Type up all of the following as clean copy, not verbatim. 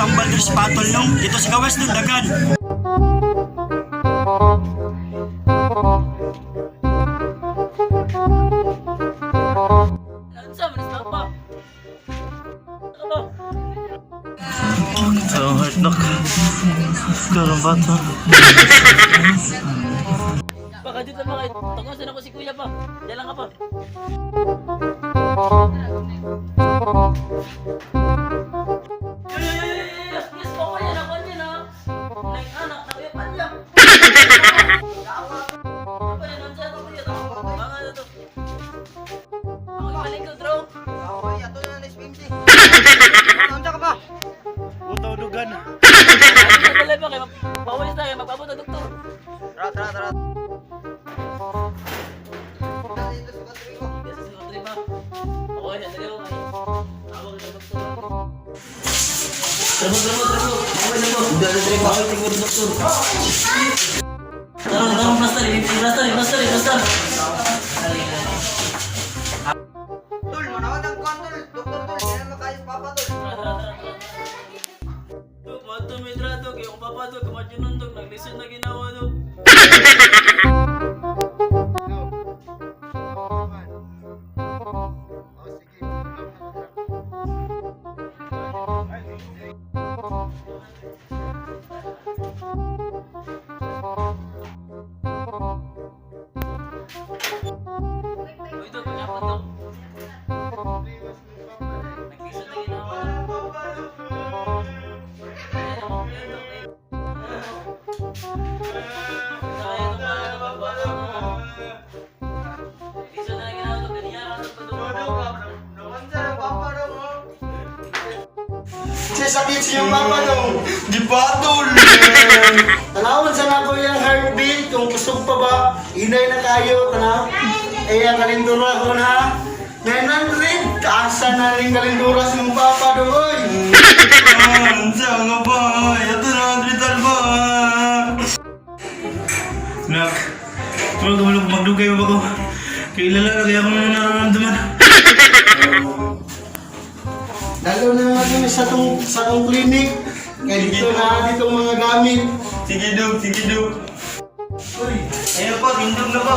tambal diri sa patol nung dito sa gawas dun dagan. Unsa man is papa? Ano ba? Ang heart knock. Karang bata. Baka dito ba kay tungosan ako si kuya pa. Diyan lang ka pa. Yo yo yo yo yo yo. Yes, pa yan ako niya na. Like anak na kuya pa lang. Pa yan unsa ako kuya to. Mga ano to. Ako ipaling ko draw. Okay, ato na na SPMC. Unsa ka ba? Utaw dugan. Dali pa kay bawal tayo magpaabot ang doktor. Tara, tara, tara. Dito sa country ko. Yes, sa country ba? Ako yan, dali ako kay. Awag ng doktor. Trabo, trabo, trabo. Okay na po. Bawal tingnan ng doktor. Tara, tara, plaster, plaster, plaster, plaster. Tol, manawag ang kuwan, tol. Doktor, tol. Kaya makayos papa, tol. Tara, tara, tara, tara. Dok, mato may trato, kay akong papa dok, kumadyo dok, naglisod na ginawa dok. Uy, dok, kunyapon dok. Naglisod na ginawa dok. Ayan, ayan, dok, ayan. Naglisod na ginawa dok, ganyan dok, dok. Unsa na papa dong, oh? Siya sakit siyang papa dong. Gipatol. Tanawon sa nako yung heartbeat, kung kusog pa ba, inay na kayo, tanaw. Ay, ang kalindura ko na. 900, kaasa na rin kalindura sa mong papa dong, oy. Unsa nga ba? Ato na hospital ba? Nak. Tulog ka magdugay ba ko? Kailala na kaya akong nararamdaman. Lalo na nga kami sa tong clinic. Kaya dito na, dito ang mga gamit. Sige dog, sige dog. Uy, ayun pa, tindog na ba?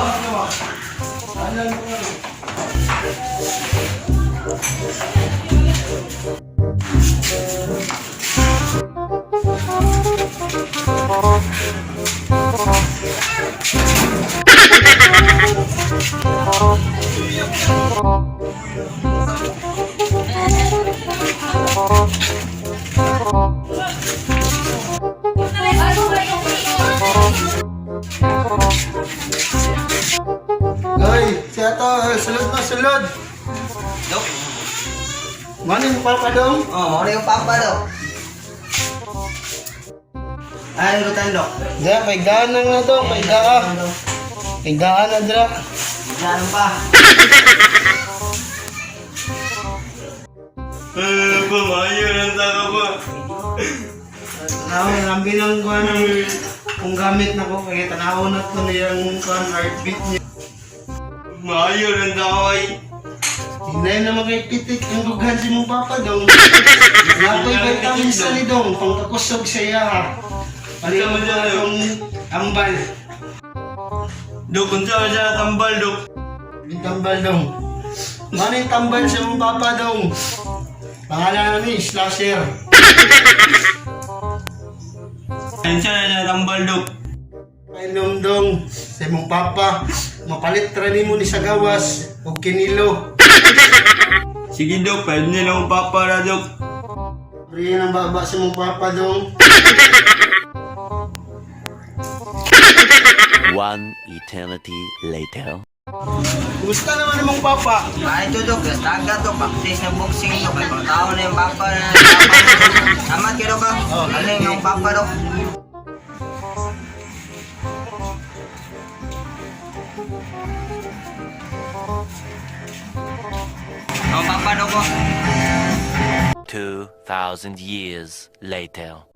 Oy, siya to, eh, sulod na, sulod. Dok. Mano yung papa dong? Oh, mao na yung papa, dok. Ay, lutan, dok. Ya, kay gaan na nga dong, kay gaa. Kay gaan na dra. Ganun pa. Eh, pamayo ng taka pa. Tanaw, lambi ng kuan ng kung gamit na ko kaya tanaw na to niyang kuan heartbeat niya. Maayo ng taka ay. Hinay na mga pitik ang dughan si mong papa dong. Nakoy vitamins sa ni dong, pangkakusog siya ha. Pareho Sama na dyan, akong ambal. Dok, unsa man siya tambal, dok? Yung tambal dong. Mano yung tambal sa mong papa dong? Pangalan na ni, slasher. Unsa na siya tambal, dok? Painom dong sa mong papa. Mapalit ra nimo ni sa gawas og kinilo. Sige, dok, pwede niya lang papa na, dok. Bri ang baba sa mong papa dong. One eternity later. Kumusta naman imong papa? Ay, ito, dok. Taga, dok. Practice ng boxing, dok. Ay, pang tao na yung papa na. Tama, kiro ka. Ano yung papa, dok? Ang papa, dok, oh. 2,000 years later.